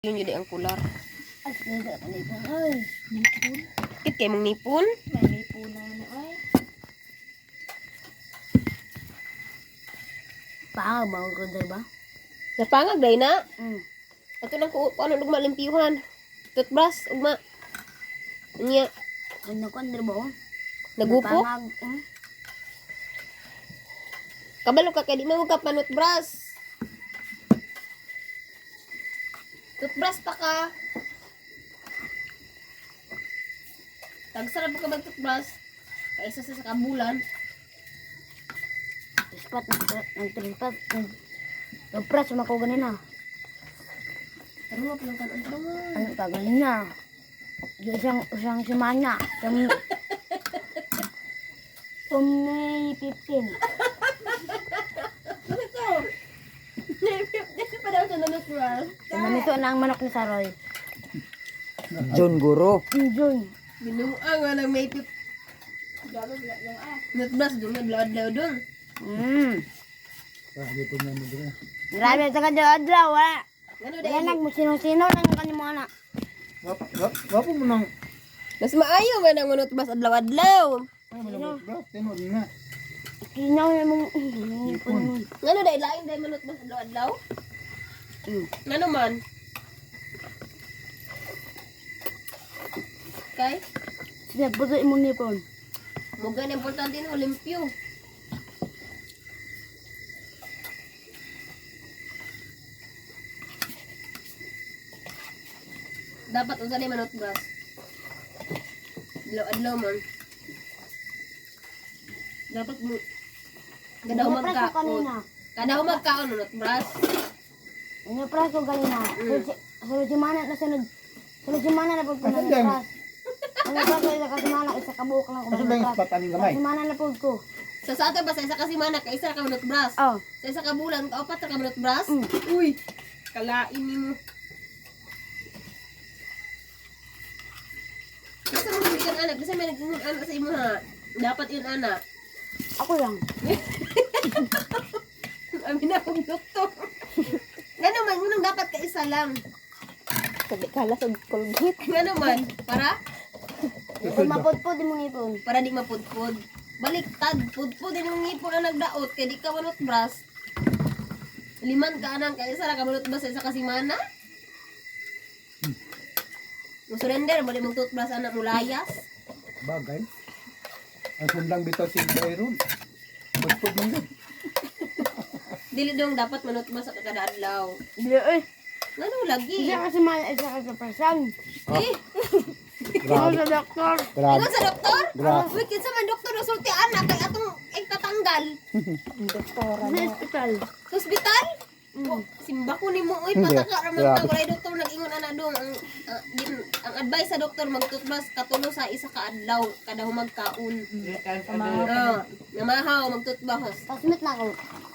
Yun yun ang kular. Ay, sige ka nipon ay. Nipon. Kit kay mong nipon. May nipon na na ay. Pangag ba ko ba? Napangag day na. Ato nang ko ano ugma limpyuhan. Toothbrush ugma. Nya Ano ko ba? Oh? nagupo. Pangag. Kabalo ka kay di man ka panutbrush. Toothbrush pa ka. Tagsarap ka mag toothbrush. Kaysa sa kabulan. Trispat nag trispat nag nagpress mako ganina. Pero nga palang kanon pa nga. Ano pa ganina? Di isang isang semana. Kami From May 15. Ano to? Hindi pa daw siya nanutbrush. Namito na ang manok ni Saroy. John Guro. In June. Binuang nga lang may pip. Nutbrush doon, naglaad-laad doon. Grabe po na mo dira. Grabe sa kadlaw wala. Ano Wala dahil? nag sino-sino lang kanimo ana. Wapo mo nang Mas maayo man ang manutbrush adlaw-adlaw. ay mo nang tinuod na. Kinaw na mong nipon. Ngano dahil lain dahil manutbrush adlaw-adlaw? Ngano man? Kay? Sige, puso imong nipon. Muga na importante no, limpyo. Dapat unsa ni manutbrush. Adlaw-adlaw man. Dapat mo kada Ano preso magkaon. kanina? Kada magkaon manutbrush. Ano preso kanina? Sunod semana na sunod. Sunod semana na pud ko Asan na lang? press. Ano preso isa ka semana isa ka buok lang ko. Asa ba yung spot aning gamay? Semana na pud ko. Sa ato ba sa isa ka semana kay isa ka manutbrush. Oh. Sa isa ka bulan kaupat ra ka manutbrush. Uy, kalain nimo. Basta mo gikan anak, basta may nag-ingon anak sa imo ha. Dapat yun anak. Ako lang. Amin na akong doktor. Nga naman, unang dapat ka isa lang. Sabi kala sa Colgate. Nga naman, para? Kung mapudpud imong nipon. Para di mapudpud. Baliktad, pudpud din yung ngipon ang nagdaot, kaya di ka manutbrush. Liman ka anang, kaya isa ra ka manutbrush sa isa ka simana. Mo surrender, mo di mong toothbrush anak mo layas. Bagay. Ang sundang bitaw si Byron. Pudpud man gud. Dili dong dapat manutbrush sa kada adlaw. Dili eh. Ngano lagi? Isa ka semana isa ka sa person. Eh, Ano sa doktor? Grabe. ingon sa doktor? Grabe. Uy, kinsa man doktor nasulti anak kay atong itatanggal. Doktora Sa ospital. Sa ospital? Oh, simba ko nimo oy Hindi. pataka ra man ta Grabe. walay doktor nag-ingon ana dong ang ang advice sa doktor mag-toothbrush katulo sa isa ka adlaw kada humagkaon. Ah, namahaw mag-toothbrush. Pasmit na ako.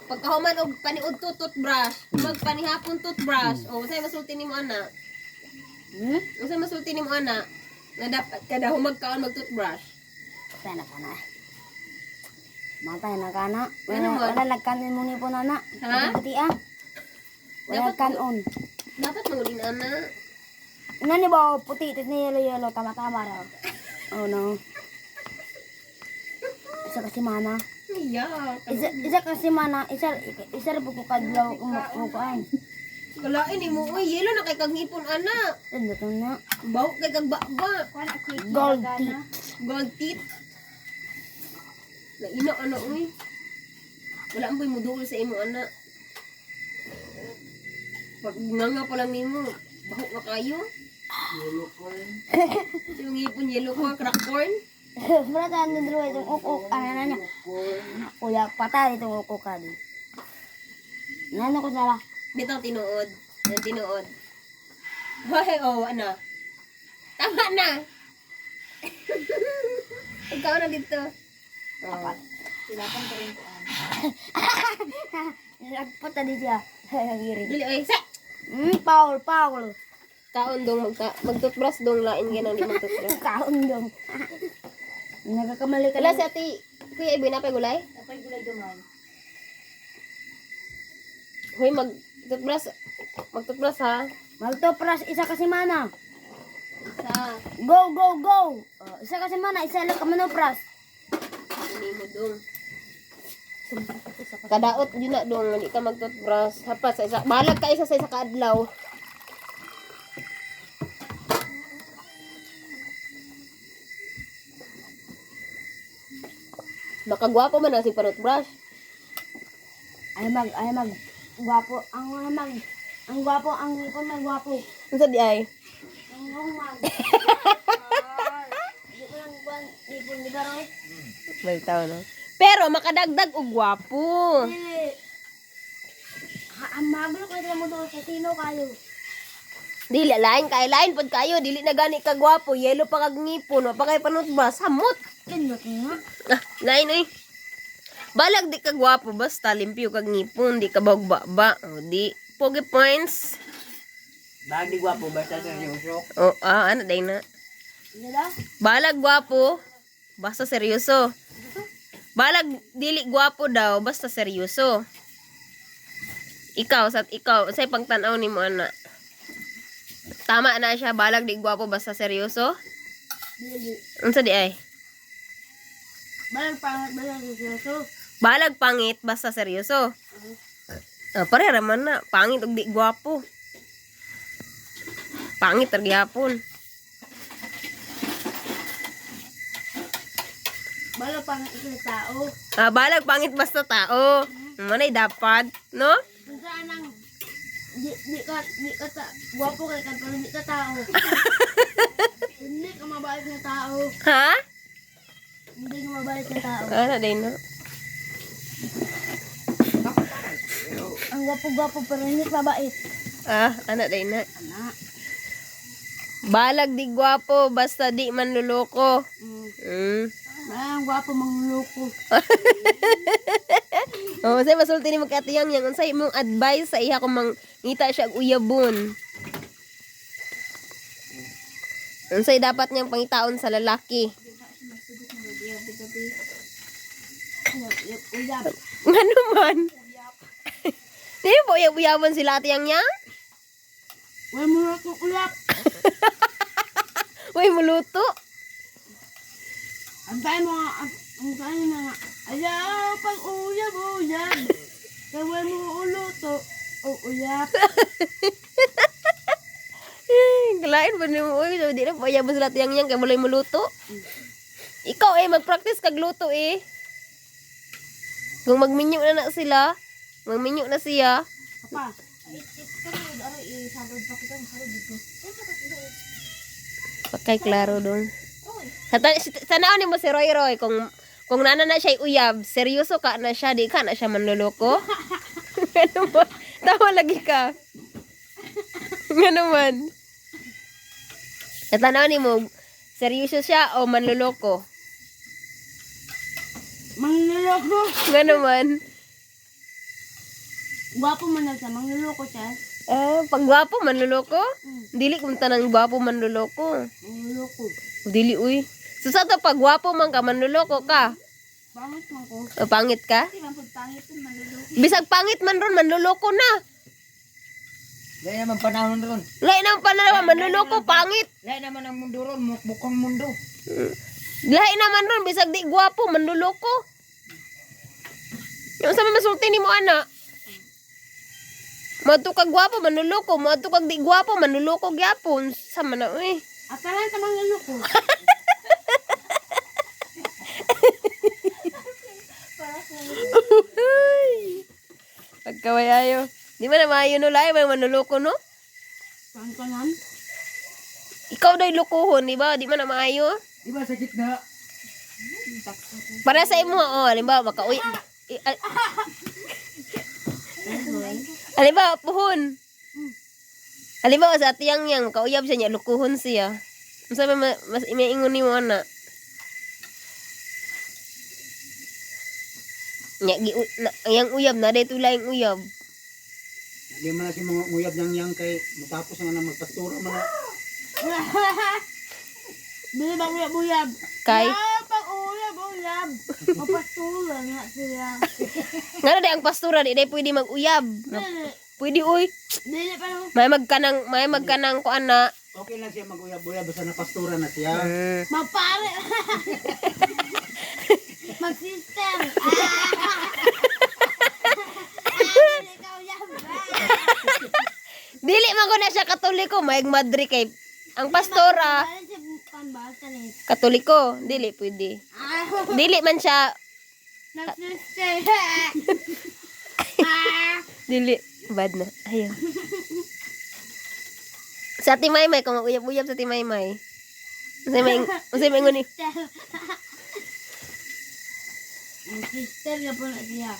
Pagkahuman og paniud to toothbrush, magpanihapon toothbrush. O unsay masulti nimo ana? Hmm? Unsay masulti nimo ana? Nga dapat kada humagkaon mag-toothbrush. Patay na kana. Matay na kana. Wala, Ano man? wala nagkanon mo nipon ana. Ha? Puti ah. Wala Dapat- kanon. Dapat mangulin ana. Ano ni ba puti tapos na yellow yellow tama tama raw. Oh no. Isa kasi mana. Yeah. Isa isa kasi mana, isa isa ra po ko kadlaw kumukuan. Kalain nimo oy, yelo na kay kag ngipon ana. Ano to na? Baw kay kag baba. Gold teeth. Gold teeth. Laina ano uy. Wala ang mo duol sa imo ana. Pag nga pa lang nimo, baho na kayo. Yellow corn. Yung ngipon yellow corn, crack corn. Wala tayo nandro itong ukok ano na niya. Kuya patay itong ukok ka di. Nano ko sala. Bitaw tinuod. Yan tinuod. Hoy, oh, ano. Tama na. Ikaw na dito. Oh. Silapan ko rin ko. Nagpata di siya. Nagiri. Dili oy, sa. Paul, Paul. Kaon dong magka, mag-toothbrush dong lain ganang di mag-toothbrush. Kaon dong. Nagkakamali ka Wala lang. si ate, Kuya Iboy, napay gulay? Napay gulay gamay. Hoy, mag toothbrush. Mag toothbrush ha. Magtupras isa ka semana. Sa Go, go, go. Oh, isa ka semana, isa lang ka manupras. Hindi mo dong. Kadaot yun na dong, hindi ka mag-toothbrush. Hapas sa isa. Balag ka isa sa isa kaadlaw. Makagwapo man ang si toothbrush. Ay mag gwapo ang ay mag ang gwapo ang ipon mag gwapo. Unsa di ay? Ang mag. Di ko lang kuan ipon di ba Roy? Balitaw no. Pero makadagdag og gwapo. Dili. Ha, ang magulo ko mo doon sa sino kayo. Dili lain kay lain pod kayo, dili na gani ka gwapo, yellow pa kag ngipon, wa pa kay panutbrush, samot. Kinot nga. Ah, lain oy. Balag di ka gwapo basta limpyo kag ngipon, di ka ba. O di pogi points. Bagay di gwapo, basta seryoso. O ah, ano day na. Ano daw? Balag gwapo, basta seryoso. Balag dili gwapo daw, basta seryoso. Ikaw sa ikaw, say pangtan-aw nimo ana. Tama na siya, balag di gwapo basta seryoso. Dili. Unsa di ay? Balang pangit balang seryoso. Balag pangit basta seryoso. Ah, pareha raman na, pangit ug di gwapo. Pangit ra gyapon. Balang pangit sa tao. Ah, balag pangit basta tao. Manay dapat, no? Kung saan ang di ka ta, gwapo kay ka pero di ka tao. Hindi ka mabait na tao. Ha? Hindi ka mabait na tao. Ano din no? Ang gwapo-gwapo pero hindi ka mabait. Ah, ano din na? Ana. Balag di gwapo basta di man luloko. Mm. Ang gwapo mangloko. Oh, say masulti ni magkati yang yang unsay imong advice sa iya kung mangita siya og uyabon. Unsay dapat niyang pangitaon sa lalaki? Uyab. Ngano man? Di ba uyab-uyabon sila ate yang yang? Wala mo na akong uyab. Uy, muluto. Ang tayo mo nga, ang tayo na nga. Ayaw pag uyab, uyab. Kaya wala mo uluto. O uyab. Eh, Kalain ba nimo uy, so, di na po uyabon sila ate yang yang kay walay muluto. Ikaw eh magpractice kag luto eh. Kung magminyo na na sila, magminyo na siya. Papa. Pakay klaro dong. Sa tanaw nimo si Roy Roy kung nana na siya uyab, seryoso ka na siya, di ka na siya manloloko. Ano ba? Tawa lagi ka. Ngano man? Sa tanaw nimo, seryoso siya o manloloko? Mangloloko. Ngano man? Gwapo man na siya, mangloloko siya. Eh, pag gwapo manloloko? Dili kung tanang gwapo manloloko. Mangloloko. Dili uy. So sa to pag gwapo man ka manloloko ka. Pangit man ko. O, pangit ka? Di man pag pangit yun, maluloko. Bisag pangit man ron, manloloko na. Lain naman panahon ron. Lain ang pananaw, manloloko, pangit. Lain naman ang mundo ron, mukbukang mundo. Lain naman ron, bisag di gwapo, manloloko. Yung sa may masulti ni mo, ana. Moadto kag gwapo, manloloko. Moadto kag di gwapo, manloloko gyapon. Sa man na, uy. Atalan sa mangloloko. Uy. Pagkaway ayo. Di man na maayo no, lain man manloloko, no? Saan ka nan? Ikaw da'y lokohon, di ba? Di man na maayo. Di ba sa gitna? Para sa imo, oh, halimbawa, makauy. Halimbawa, puhon. Halimbawa, sa atiyang yang, kauyab siya niya, lukuhon siya. Unsa may mas imiingon nimo ana? Nya gi na, ang uyab na dito laing uyab. Hindi man na si mga uyab nang yang kay matapos na nga magpastura man na. Bili ba uyab-uyab? Kay Ah, pag uyab-uyab. Mapastura nga siya. ngano di ang pastura di day pwede mag-uyab. Dili. Pwede uy. Dili pa naman. May magkanang kuan na. Okay lang siya mag-uyab-uyab basta napastura na siya. Magpare. Mag-sister. Ah! Ah, dili ka uyab. Ah! Dili man ko na siya katoliko, may madre kay ang pastora Balik siya pan ba? Sa ni. katoliko, dili pwede. Ah, Dili man siya Nag-sister. Ah! dili bad na. Ayaw. Sa Ate Maymay, kung mag-uyab-uyab sa Ate Maymay. Unsay may nguni? Ang sister na po na siya.